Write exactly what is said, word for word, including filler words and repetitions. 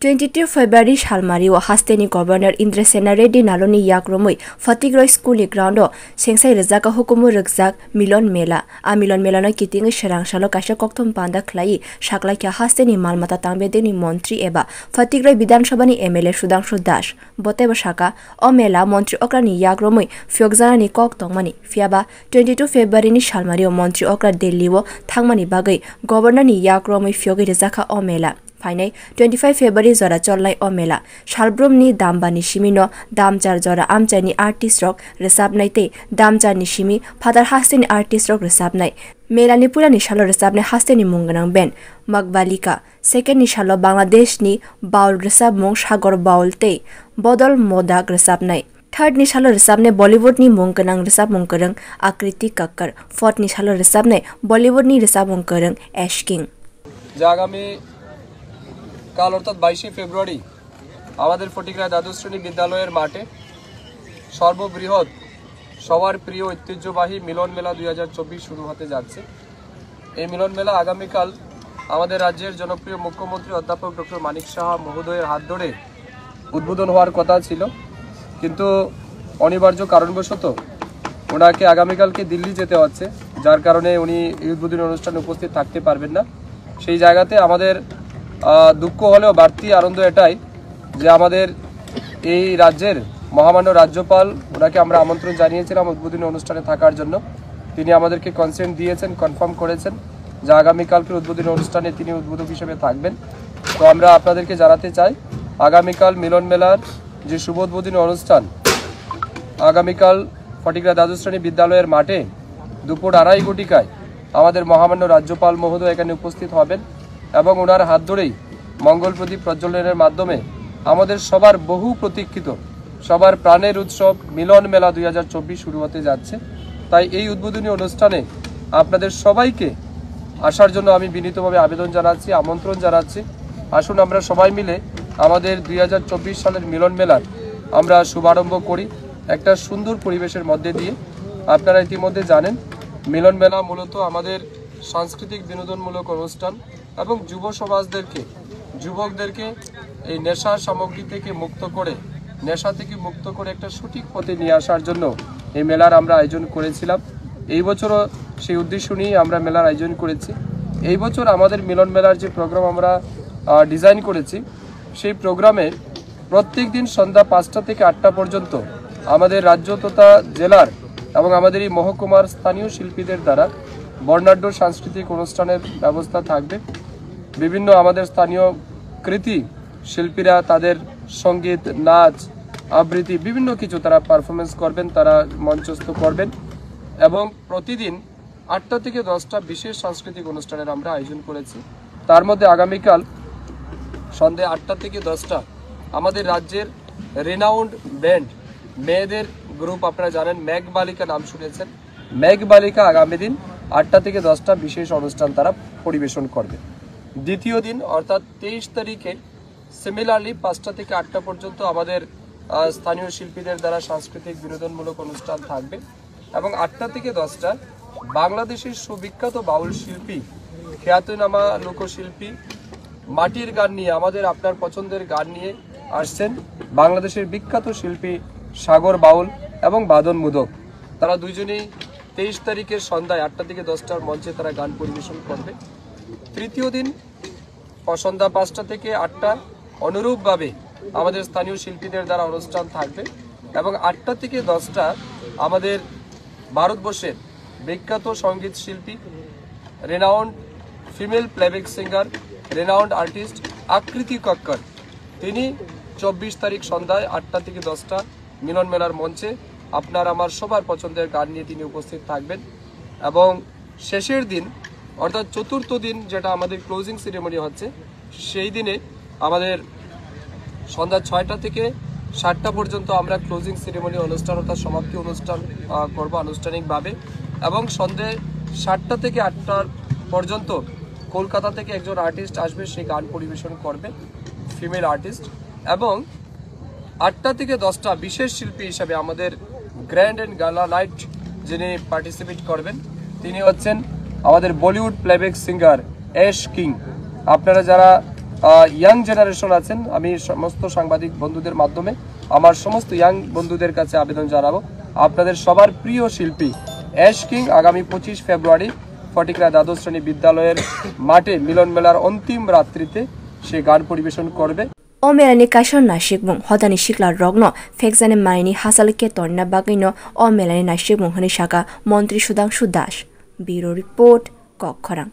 Twenty two February salmario hasteni Governor Indrasena Reddy Naloni yak romwi Fatikroi School ni ground o sengsai rwjak hukumu rwkjak Milon Mela. A Milon Mela no kitingwi swrang salo kaisa kokthum panda khlaiwi saklaikha hasteni mal mata tangbedeni montri eba Fatikroi Bidhan Sabha ni M L A Sudhangshu Das. Botebo saka, o mela montri okrani yak romwi phiyokjaknani kok tongmani. Phiyaba twenty two February ni salmario montri okra Delhi o thangmani bagwi Governor ni yak romwi phiyogwi rwjakha o mela. Phainai twenty five February jora cholnai o mela. Salbrumni dambani simi no damchar jora amchaini artist rok rwchapnai tei damcharni simi phatar hasteni artist rok rwchapnai. Melani purani salo rwchapnai hasteni mung gwnang band Makbalika, second ni salo Bangladesh ni baul rwchapmung Sagor Baul tei Bodol Modak rwchapnai. Third ni salo rwchapnai Bollywood ni mung gwnang rwchapmung kwrwng Akriti Kakkar. Fourth ni salo rwchapnai Bollywood ni rwchapmung kwrwng Ash King. যে আগামী কাল অর্থাৎ বাইশে ফেব্রুয়ারি আমাদের ফটিকরায় দ্বাদশ শ্রেণী বিদ্যালয়ের মাঠে সর্ববৃহৎ সবার প্রিয় ঐতিহ্যবাহী মিলন মেলা দুই হাজার চব্বিশ শুরু হতে যাচ্ছে। এই মিলন মেলা আগামীকাল আমাদের রাজ্যের জনপ্রিয় মুখ্যমন্ত্রী অধ্যাপক ডক্টর মানিক সাহা মহোদয়ের হাত ধরে উদ্বোধন হওয়ার কথা ছিল, কিন্তু অনিবার্য কারণবশত ওনাকে আগামীকালকে দিল্লি যেতে হচ্ছে, যার কারণে উনি এই উদ্বোধনী অনুষ্ঠানে উপস্থিত থাকতে পারবেন না। সেই জায়গাতে আমাদের আহ, দুঃখ হলেও বাড়তি আনন্দ এটাই যে আমাদের এই রাজ্যের মহামান্য রাজ্যপাল, ওনাকে আমরা আমন্ত্রণ জানিয়েছিলাম উদ্বোধনী অনুষ্ঠানে থাকার জন্য। তিনি আমাদেরকে কনসেন্ট দিয়েছেন, কনফার্ম করেছেন যে আগামীকালকের উদ্বোধনী অনুষ্ঠানে তিনি উদ্বোধক হিসেবে থাকবেন। তো আমরা আপনাদেরকে জানাতে চাই, আগামীকাল মিলন মেলার যে শুভ উদ্বোধনী অনুষ্ঠান, আগামীকাল ফটিকরা দ্বাদশ শ্রেণী বিদ্যালয়ের মাঠে দুপুর আড়াই ঘটিকায় আমাদের মহামান্য রাজ্যপাল মহোদয় এখানে উপস্থিত হবেন এবং ওনার হাত ধরেই মঙ্গল প্রদীপ প্রজ্বলনের মাধ্যমে আমাদের সবার বহু প্রতীক্ষিত, সবার প্রাণের উৎসব মিলন মেলা দুই হাজার চব্বিশ শুরু হতে যাচ্ছে। তাই এই উদ্বোধনী অনুষ্ঠানে আপনাদের সবাইকে আসার জন্য আমি বিনীতভাবে আবেদন জানাচ্ছি, আমন্ত্রণ জানাচ্ছি। আসুন আমরা সবাই মিলে আমাদের দুই হাজার চব্বিশ সালের মিলন মেলার আমরা শুভারম্ভ করি একটা সুন্দর পরিবেশের মধ্যে দিয়ে। আপনারা ইতিমধ্যে জানেন, মিলন মেলা মূলত আমাদের সাংস্কৃতিক বিনোদনমূলক অনুষ্ঠান এবং যুব সমাজদেরকে, যুবকদেরকে এই নেশার সামগ্রী থেকে মুক্ত করে, নেশা থেকে মুক্ত করে একটা সঠিক পথে নিয়ে আসার জন্য এই মেলার আমরা আয়োজন করেছিলাম। এই বছরও সেই উদ্দেশ্য নিয়ে আমরা মেলার আয়োজন করেছি। এই বছর আমাদের মিলন মেলার যে প্রোগ্রাম আমরা ডিজাইন করেছি, সেই প্রোগ্রামে প্রত্যেক দিন সন্ধ্যা পাঁচটা থেকে আটটা পর্যন্ত আমাদের রাজ্য তথা জেলার এবং আমাদের এই মহকুমার স্থানীয় শিল্পীদের দ্বারা বর্ণাঢ্য সাংস্কৃতিক অনুষ্ঠানের ব্যবস্থা থাকবে। বিভিন্ন আমাদের স্থানীয় কৃতি শিল্পীরা তাদের সঙ্গীত, নাচ, আবৃত্তি, বিভিন্ন কিছু তারা পারফরমেন্স করবেন, তারা মঞ্চস্থ করবেন। এবং প্রতিদিন আটটা থেকে দশটা বিশেষ সাংস্কৃতিক অনুষ্ঠানের আমরা আয়োজন করেছি। তার মধ্যে আগামীকাল সন্ধ্যে আটটা থেকে দশটা আমাদের রাজ্যের রেনাউন্ড ব্যান্ড, মেয়েদের গ্রুপ, আপনারা জানেন, মেঘবালিকা নাম শুনেছেন। মেঘবালিকা আগামী দিন আটটা থেকে দশটা বিশেষ অনুষ্ঠান তারা পরিবেশন করবে। দ্বিতীয় দিন অর্থাৎ তেইশ তারিখে সিমিলারলি পাঁচটা থেকে আটটা পর্যন্ত আমাদের আহ, স্থানীয় শিল্পীদের দ্বারা সাংস্কৃতিক বিনোদনমূলক অনুষ্ঠান থাকবে। এবং আটটা থেকে দশটা বাংলাদেশের সুবিখ্যাত বাউল শিল্পী, খ্যাতনামা লোকশিল্পী, মাটির গান নিয়ে, আমাদের আপনার পছন্দের গান নিয়ে আসছেন বাংলাদেশের বিখ্যাত শিল্পী সাগর বাউল এবং বাদন মোদক। তারা দুইজনেই তেইশ তারিখের সন্ধ্যায় আটটা থেকে দশটার মঞ্চে তারা গান পরিবেশন করবে। তৃতীয় দিন সন্ধ্যা পাঁচটা থেকে আটটা অনুরূপভাবে আমাদের স্থানীয় শিল্পীদের দ্বারা অনুষ্ঠান থাকবে। এবং আটটা থেকে দশটা আমাদের ভারতবর্ষের বিখ্যাত সঙ্গীত শিল্পী, renowned female playback singer, renowned artist আকৃতি কক্কর, তিনি চব্বিশ তারিখ সন্ধ্যায় আটটা থেকে দশটা মিলন মেলার মঞ্চে আপনার আমার সবার পছন্দের গান নিয়ে তিনি উপস্থিত থাকবেন। এবং শেষের দিন, অর্থাৎ চতুর্থ দিন, যেটা আমাদের ক্লোজিং সেরেমনি হচ্ছে, সেই দিনে আমাদের সন্ধ্যা ছয়টা থেকে সাতটা পর্যন্ত আমরা ক্লোজিং সেরেমনি অনুষ্ঠান, অর্থাৎ সমাপ্তি অনুষ্ঠান আহ, করব আনুষ্ঠানিকভাবে। এবং সন্ধে সাতটা থেকে আটটার পর্যন্ত কলকাতা থেকে একজন আর্টিস্ট আসবে, সে গান পরিবেশন করবে, ফিমেল আর্টিস্ট। এবং আটটা থেকে দশটা বিশেষ শিল্পী হিসাবে আমাদের গ্র্যান্ড অ্যান্ড গালা নাইট যিনি পার্টিসিপেট করবেন, তিনি হচ্ছেন আমাদের Bollywood playback singer ash king. আপনারা যারা ইয়াং জেনারেশন আছেন, আমি সমস্ত সাংবাদিক বন্ধুদের মাধ্যমে আমার সমস্ত ইয়াং বন্ধুদের কাছে আবেদন জানাবো, আপনাদের সবার প্রিয় শিল্পী অ্যাশ কিং আগামী পঁচিশ ফেব্রুয়ারি ফটিকরা দ্বাদশ শ্রেণী বিদ্যালয়ের মাঠে মিলন মেলার অন্তিম রাত্রিতে সে গান পরিবেশন করবে। O melani kaisa nasikmung hodani sikla rokno phekjani manini hachal khe tonina bagwino o melani nasikmung hwnwi saka Montri Sudhangshu Das. Bureau Report, Kokkhorang.